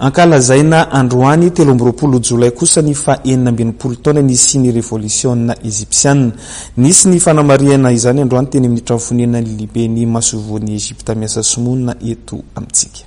Ankalazaina androany 23 jolay kosa ny faha 66 taona nisian'ny revolisiona Egyptiana. Nisy ny fanamarihana izany androany teny amin'ny trano fonenan'ny lehiben'ny masoivohon'i Egypta miasa sy monina eto amintsika.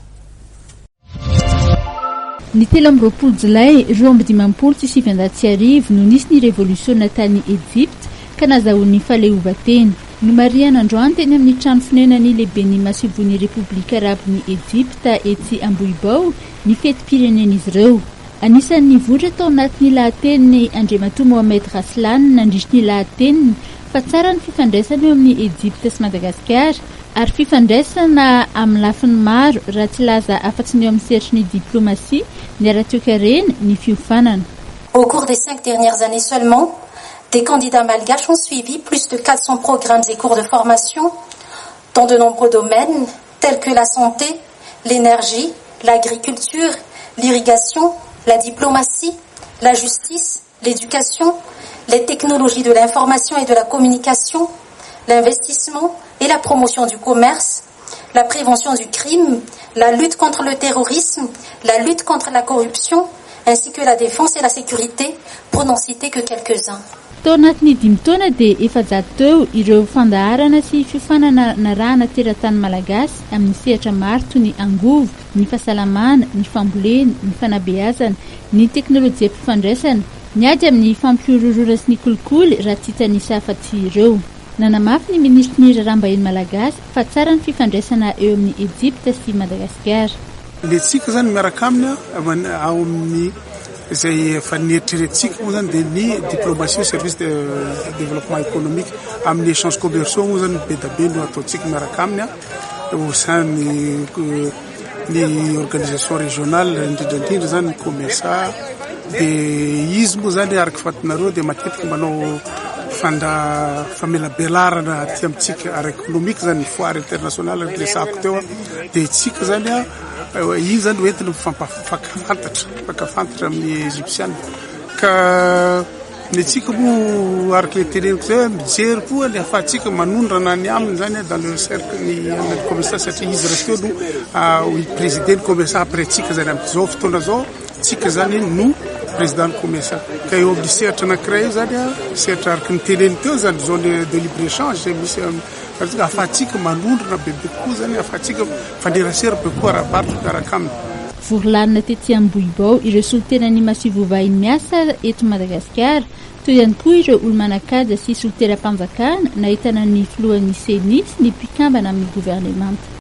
Ny 23 jolay 1952 no nisy ny revolisiona tany Ejipta ka nazahoan'ny fahaleovantena. Nomarihana androany teny amin'ny trano fonenan'ny lehiben'ny masoivohon'ny Repoblika Arabon'i Ejipta etsy Ambohibao ny fetim-pirenen'izy ireo. Anisan'ny nivoitra tao anatin'ny lahateniny Andriamatoa Mohamed Raslan nandritry ny lahateniny fa tsara ny fifandraisana eo amin'i Ejipta sy Madagasikara ary fifandraisana amin'ny lafiny maro raha tsy hilaza afa-tsy ny eo amin'ny sehatry ny diplomasia, ny ara-toekarena, ny fiofanana. Au cours des cinq dernières années seulement, des candidats malgaches ont suivi plus de 400 programmes et cours de formation dans de nombreux domaines tels que la santé, l'énergie, l'agriculture, l'irrigation, la diplomatie, la justice, l'éducation, les technologies de l'information et de la communication, l'investissement et la promotion du commerce, la prévention du crime, la lutte contre le terrorisme, la lutte contre la corruption, ainsi que la défense et la sécurité, pour n'en citer que quelques-uns. Tao anatin'ny dimy taona dia 400 teo ireo fandaharana sy fiofanana narahana teratany malagasy amin'ny sehatra maro toy ny angovo, ny fahasalamana, ny fambolena, ny fanabeazana, ny teknolojiam-pifandraisana, ny ady amin'ny fampihorohoroana sy ny kolikoly raha tsy hitanisa afa-tsy ireo. Nanamafy ny minisitry ny raharaham-bahiny malagasy fa tsara ny fifandraisana eo amin'ny Ejipta sy Madagasikara. Le tsika zany miaraka aminy ao amin'ny izay efa nieritreretintsika moa zany dia ny diplomatie au service de développement économique amin'ny échange commerciaux moa zany be da be no ataontsika miaraka aminy au sein ny ny organisation régionale, indrindra indrindra zany ny COMESA. Dia izy moa zany, araka fantatrareo, dia matetika manao fanda famelabelarana aty amintsika ara économique zany, ny foire internationale resako teo. Dia tsika zany a iny zany hoentina mifampafantatra mifankafantatra amin'ny Égyptienne. Ka ny antsika moa, araka le teneniko zay, mijery koa le ahafahantsika manondrana ny aminy zany dans le cercle ny COMESA, satria izy raha teo no président ny COMESA après tsika zany. Am'izao fotoana zao tsika zany no président ny COMESA. Ka eo amin'ny sehatra anankiray io zany a sehatra araka ny teneny teo zany, zone de libre échange misy ahafahantsika manondrana bebe kokoa zany, ahafahantsika mifanerasera be kokoa ara-barotra miaraka aminy. Vory lanona tety Ambohibao ireo solontenan'ny masoivoho vahiny miasa eto Madagasikara, toy ihany koa ireo olo-manan-kaja sy solontenam-panjakana nahitana ny filohan'ny CENI sy ny mpikambana amin'ny governemanta.